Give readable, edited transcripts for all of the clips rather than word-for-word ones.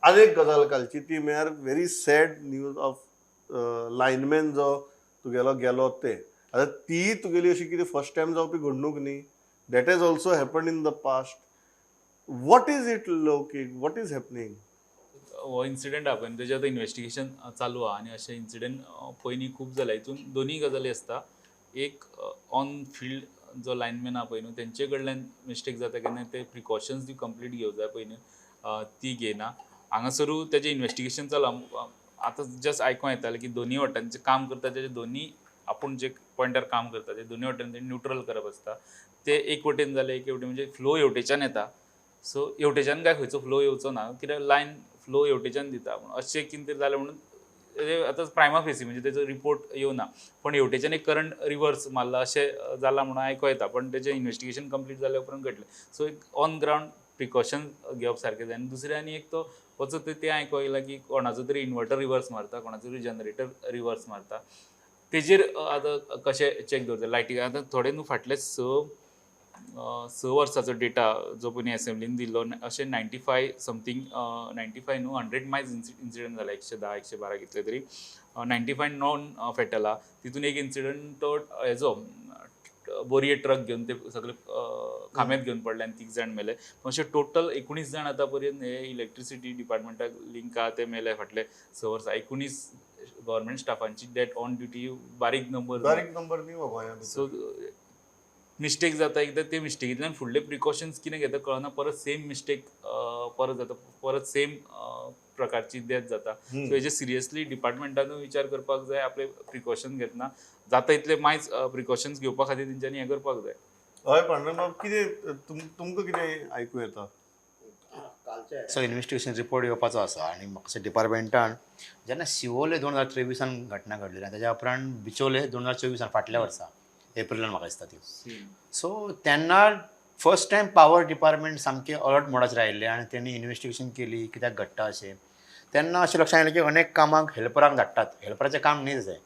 आनी एक गजाल कालची ती म्हळ्यार very sad news of lineman जो तुगेलो गेलो ते. आतां ती तुगेली अशी कितें फर्स्ट टायम जावपी घडणूक न्ही, that has also happen in the past. What is it Laukik, what is happening? हो इन्सिडंट आहा पळय तेजें आतां इन्वेस्टिगेशन चालू आहा आनी अशे इन्सिडंट पयलीं खूब जाला. हितून दोनूय गजाली आसता. एक ऑन फिल्ड जो लायनमॅन आहा पळय न्हू तेंचे कडल्यान मिस्टेक जाता केन्ना, ते प्रिकॉशन्स ती कंप्लीट घेवंक जाय पळय न्हू, ती घेयना. हांगासरू तेजें इन्वेस्टिगेशन चालू. आतां जस्ट आयकों येतालें की दोनूय वाटांचें काम करता तेजे दोनूय आपूण जे पॉयंटार काम करता ते दोनूय वाटेन न्युट्रल करप आसता. ते एक वटेन जालें एक वटेन म्हणजे फ्लो हेवटेच्यान येता, सो हेवटेच्यान काय खंयचो फ्लो येवचो ना कित्याक लायन फ्लो हेवटेच्यान दिता. पूण अशें कितें तरी जालें म्हणून आतां प्रायमा फेसी म्हणजे तेजो रिपोर्ट येवना, पूण हेवटेच्यान एक करंट रिवर्स मारला अशें जालां म्हणून आयको येता, पण तेजें इन्वेस्टिगेशन कंप्लीट जाल्या उपरांत कळटलें. सो एक ऑन ग्रावंड प्रिकॉशन घेवप सारकें जाय. आनी दुसरें आनी एक तो वचत तें आयको येयलां की कोणाचो तरी इन्वर्टर रिवर्स मारता, कोणाचो तरी जनरेटर रिवर्स मारता. तेजेर आतां कशें चॅक दवरता लायटी. आतां थोडे न्हू फाटले स वर्साचो डेटा जो पयलीं एसेंब्लीन दिल्लो अशें 95 समथींग 95 न्हू 100 मायल्स इन्सिडंट जाला, 110 112 कितले तरी 95 नॉन फेटल आहा. तितून एक इन्सिडंट तो हेजो बोरये ट्रक घेवन ते सगळे खांब्यात घेवन पडले आनी 3 जाण मेले. अशे टोटल 19 जाण आतां पर्यंत हे इलेक्ट्रिसिटी डिपार्टमेंटाक लिंक आहा ते मेले फाटले 6 वर्सां. 19 गव्हर्मेंट स्टाफांची डेथ ऑन ड्युटी, बारीक नंबर, बारीक नंबर न्ही गोंयांत. सो मिस्टेक जाता एकदां, ते मिस्टेकींतल्यान फुडले प्रिकॉशन्स कितें घेता कळना, परत सेम मिस्टेक परत जाता, परत सेम प्रकारची डेथ जाता. सो हेजे सिरियसली डिपार्टमेंटानूय विचार करपाक जाय, आपले प्रिकॉशन घेतना जाता इतले मायज प्रिकॉशन्स घेवपा खातीर तेंच्यांनी हें करपाक जाय. हय पांडुरंग बाब, कितें तुमकां कितें आयकूं येता? सो इन्वेस्टिगेशन रिपोर्ट येवपाचो आसा आनी म्हाका डिपार्टमेंटान जेन्ना शिवोले 2023 घटना घडली आनी तेज्या उपरांत बिचोले 2024 फाटल्या वर्सा एप्रिलान म्हाका दिसता ती. सो तेन्ना फर्स्ट टायम पावर डिपार्टमेंट सामकें अलर्ट मोडाचेर आयिल्लें आनी तेणी इन्वेस्टिगेशन केली कित्याक घडटा अशें. तेन्ना अशें लक्षांत आयलें की अनेक कामाक हेल्परांक धाडटात, हेल्पराचें काम न्ही तशें,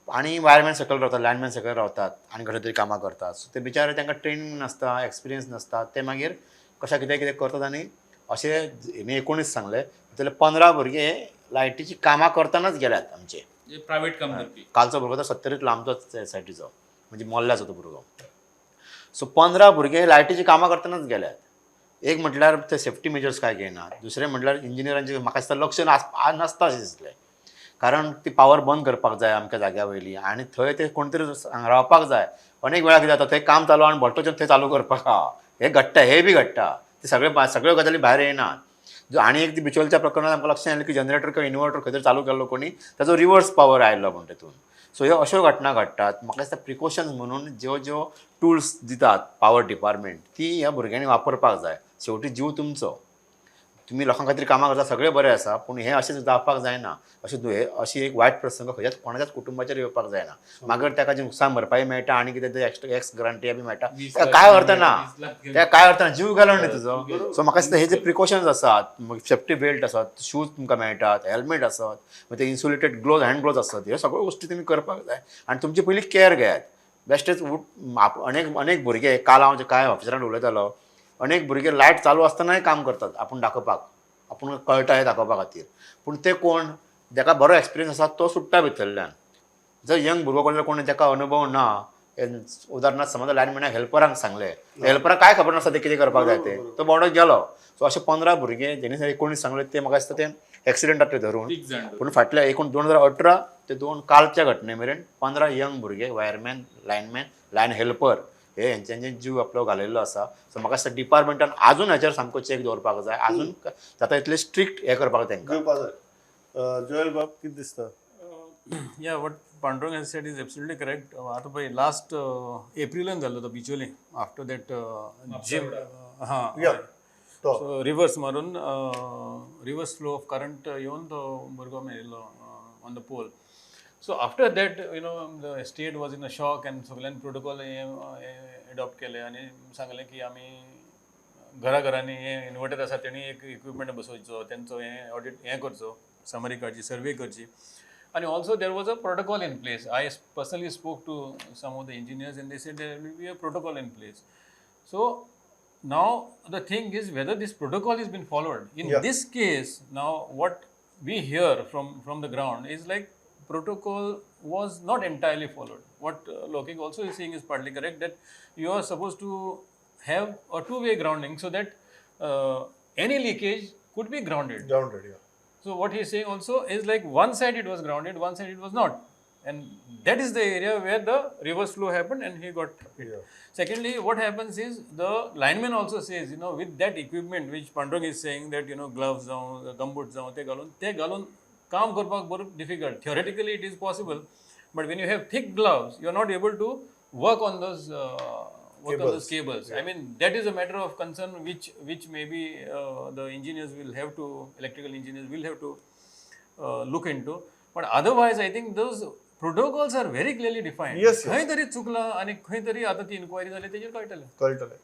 आनी वायरमॅन सकयल रावतात, लायनमॅन सकयल रावतात आनी कसले तरी कामां करतात. सो ते बिचारे तांकां ट्रेनिंग नासता, एक्सपिरियन्स नासता, ते मागीर कशा कितें कितें करतात. आनी अशें हेणी 19 सांगलें जाल्यार 15 भुरगे लायटीचीं कामां करतनाच गेल्यात आमचे, प्रायवेट काम करपी. कालचो भुरगो तर 70 लांबचोच सायटीचो म्हणजे मोल्ल्याचो तो भुरगो. सो 15 भुरगे लायटीचीं कामां करतनाच गेल्यात. एक म्हटल्यार ते सेफ्टी मेजर्स काय घेयनात, दुसरें म्हटल्यार इंजिनियरांचें म्हाका दिसता लक्ष नासता अशें दिसलें, कारण ती पावर बंद करपाक जाय आमच्या जाग्या वयली आनी थंय ते कोण तरी रावपाक जाय. अनेक वेळार कितें जाता थंय काम चालू आनी भटो थंय चालू करपाक आहा, हें घडटा, हें बी घडटा, ते सगळे सगळ्यो गजाली भायर येनात. आनी एक ती बिचोलच्या प्रकरणांत आमकां लक्षांत आयलें की जनरेटर किंवा इन्वर्टर खंय तरी चालू केल्लो कोणी, ताचो रिवर्स पावर आयलो म्हण तेतून. सो ह्यो अश्यो घटना घडटात. म्हाका दिसता प्रिकॉशन्स म्हणून ज्यो ज्यो टुल्स दितात पावर डिपार्टमेंट ती ह्या भुरग्यांनी वापरपाक जाय. शेवटी जीव तुमचो, तुमी लोकां खातीर कामां करता सगळें बरें आसा, पूण हें अशें जावपाक जायना. अशें अशी एक वायट प्रसंग खंयच्याच कोणाच्याच कुटुंबाचेर येवपाक जायना. मागीर ताका जी नुकसान भरपाई मेळटा आनी कितें ते एक्स ग्रांटी बी मेळटा, ताका काय अर्थ ना, ताका काय अर्थ ना, जीव गेलो न्ही तुजो. सो म्हाका दिसता हे जे प्रिकॉशन्स आसात, सेफ्टी बेल्ट आसात, शूज तुमकां मेळटात, हेल्मेट आसत, मागीर ते इन्सुलेटेड ग्लोव्ज, हँड ग्लोव्ज आसत, ह्यो सगळ्यो गोश्टी तुमी करपाक जाय आनी तुमची पयलीं कॅर घेयात. बेश्टेच अनेक अनेक भुरगे, काल हांव कांय ऑफिसरान उलयतालो, अनेक भुरगे लायट चालू आसतनाय काम करतात आपूण दाखोवपाक, आपूण कळटा हें दाखोवपा खातीर. पूण ते कोण जाका बरो एक्सपिरियन्स आसा तो सुट्टा भितरल्यान. जर यंग भुरगो कोण कोण जाका अनुभव ना, उदाहरणार्थ समज लायनमॅनाक हेल्परांक सांगलें, हेल्पराक काय खबर नासता ते कितें करपाक जाय ते, तो बोडो गेलो. सो अशे 15 भुरगे जेणी 19 सांगले ते म्हाका दिसता ते एक्सिडंटातले धरून, पूण फाटल्या एकूण 2018 ते 2 कालच्या घटने मेरेन 15 यंग भुरगे वायरमॅन, लायनमॅन, लायन हेल्पर हे हेंच्यांचे जीव आपलो घालयल्लो आसा. सो म्हाका दिसता डिपार्टमेंटान आजून हाचेर सामको चॅक दवरपाक जाय, आजून जाता इतले स्ट्रिक्ट हें करपाक तांकां दिवपाक जाय. जोएल बाब कितें दिसता? Yeah, what Pandurang has said is absolutely correct. आतां पळय लास्ट एप्रिलान जाल्लो तो बिचोले, आफ्टर that gym, हां सो रिवर्स मारून रिवर्स फ्लो ऑफ करंट येवन तो भुरगो मेळिल्लो on the pole. So after that you know the state was in a shock and सगळ्यांनी प्रोटोकॉल हे एडॉप्ट केले आनी सांगलें की आमी घरा घरांनी हे इन्वर्टर आसा तेणी एक इक्विपमेंट बसोवचो, तेंचो हें ऑडिट हें करचो, समरी काडची, सर्वे करची. आनी also there was a protocol in place. I personally spoke to some of the engineers and they said there will be a protocol in place. So now the thing is whether this protocol is been followed. In this case, now what we hear from the ground is like protocol was not entirely followed. What Lokik also is saying is partly correct, that you are supposed to have a two-way grounding so that any leakage could be grounded. Grounded, yeah. So what he is saying also is like one side it was grounded, one side it was not. And that is the area where the reverse flow happened and he got hit. Yeah. Secondly, what happens is the lineman also says, you know, with that equipment which Pandurang is saying that, you know, gloves जावं, gumboots जावं, ते घालून काम करपाक बरो difficult. Theoretically it is possible, but when you have thick gloves, you are not able to work on those cables. I mean, that is a matter of concern which maybe the engineers will have to, electrical engineers will have to look into. But otherwise, I think those protocols are very clearly defined. Yes. खंय तरी चुकला आनी खंय तरी आतां ती enquiry जाली तेजेर कळटलें. कळटलें.